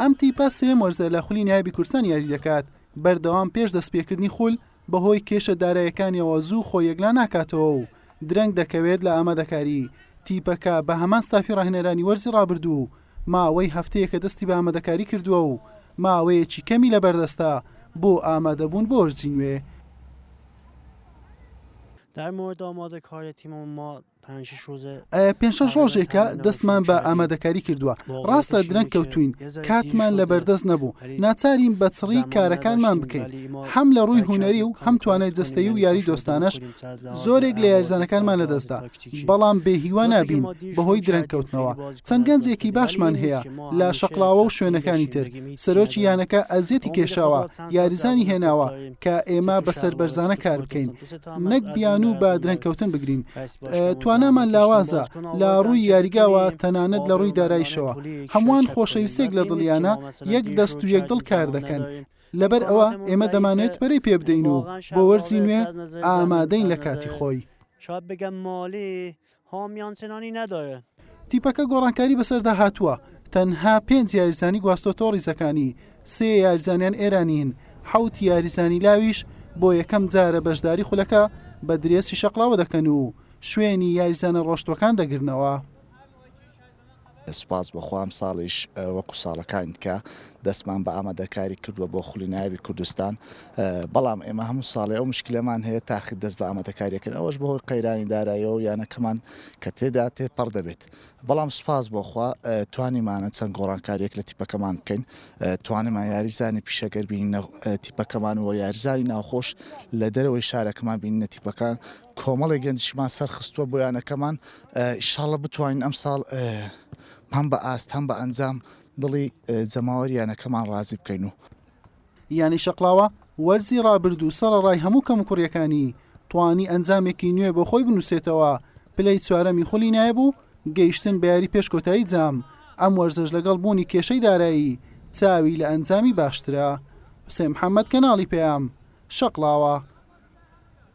ئەم تیپە سێیەم وەرزە لە خولی نایابی کوردستان یاری دەکات، بەردەوام پێش دەستپێکردنی خول بەهۆی کێشە داراییەکانیەوە زوو خۆی یەکلا ناکاتەوە و درەنگ دەکەوێت لە ئامادەکاری، تیپەکە بە هەمان ستافی ڕاهێنەرانی وەرزی ڕابردوو ماوەی هەفتەیەکە دەستی بە ئامادەکاری کردووە و ماوەیەکی کەمی لەبەردەستە بۆ ئامادەبوون بۆ وەرزی نوێ. در مورد آماده کاری تیم ما پێنج شەش ڕۆژێکە دەستمان بە ئامادەکاری کردووە، ڕاستە درەنگ کەوتووین، کاتمان لەبەردەست نەبوو، ناچارین بە چڕی کارەکانمان بکەین، هەم لە ڕووی هونەری و هەم توانای جەستەیی و یاری دۆستانەش زۆرێک لە یاریزانەکانمان لەدەستدا، بەڵام بێ هیوا نابین بەهۆی درەنگکەوتنەوە، چەند گەنجێکی باشمان هەیە لە شەقڵاوە و شوێنەکانی تر، سەرۆکی یانەکە ئەزیەتی کێشاوە، یاریزانی هێناوە کە ئێمە بە سەربەرزانە کار بکەین، نەک بیانوو بە درەنگکەوتن بگرین، توانامان لاوازە لە ڕووی یاریگاوە تەنانەت لە ڕووی دارایشەوە، هەمووان خۆشەویستێک لە دڵیانە یەک دەست و یەک دڵ کار دەکەن، لەبەر ئەوە ئێمە دەمانەوێت پەرەی پێبدەین و بۆ وەرزی نوێ ئامادەین لە کاتی خۆی. تیپەکە گۆڕانکاری بەسەردا هاتووە، تەنها پێنج یاریزانی گواستۆتەوە ریزەکانی، سێ یاریزانیان ئێرانین، حەوت یاریزانی لاویش بۆ یەکەم جارە بەشداری خولەکە بە درێسی شەقڵاوە دەکەن و شوێنی یاریزانە رۆشتووەکان دەگرنەوە. سوپاس بۆ خوا ئەمساڵیش وەکو ساڵەکانی دیکە دەستمان بە ئامادەکاری کردووە بۆ خولی نایابی کوردستان، بەڵام ئێمە هەموو ساڵێ ئەو مشکلەمان هەیە تاخیر دەست بە ئامادەکاریەکەن ئەوەش بەهۆی قەیرانی داراییەوە یانەکەمان کە تێدا تێپەڕ دەبێت بەڵام سوپاس بۆ خوا توانیمانە چەند گۆڕانکاریەک لە تیپەکەمان بکەین توانیمان یاریزانی پیشەگەر بینە تیپەکەمان و یاریزانی ناوخۆش لە دەرەوەی شارەکەمان بینە تیپەکان کۆمەڵێک گەنجیشمان سەرخستووە بۆ یانەکەمان ئیشاڵە بتوانین ئەمساڵ هەم بە ئاست هەم بە ئەنجام دڵی جەماوەری یانەکەمان ڕازی بکەین و. یانەی شەقڵاوە وەرزی رابردوو سەڕەڕای هەموو کەموکوڕیەکانی توانی ئەنجامێکی نوێ بۆ خۆی بنووسێتەوە، پلەی چوارەمی خولی نایب و گەیشتن بە یاری پێش کۆتایی جام، ئەم وەرزەش لەگەڵ بوونی کێشەی دارایی چاوی لە ئەنجامی باشترە. حوسێن محەمەد کەناڵی پەیام، شەقڵاوە.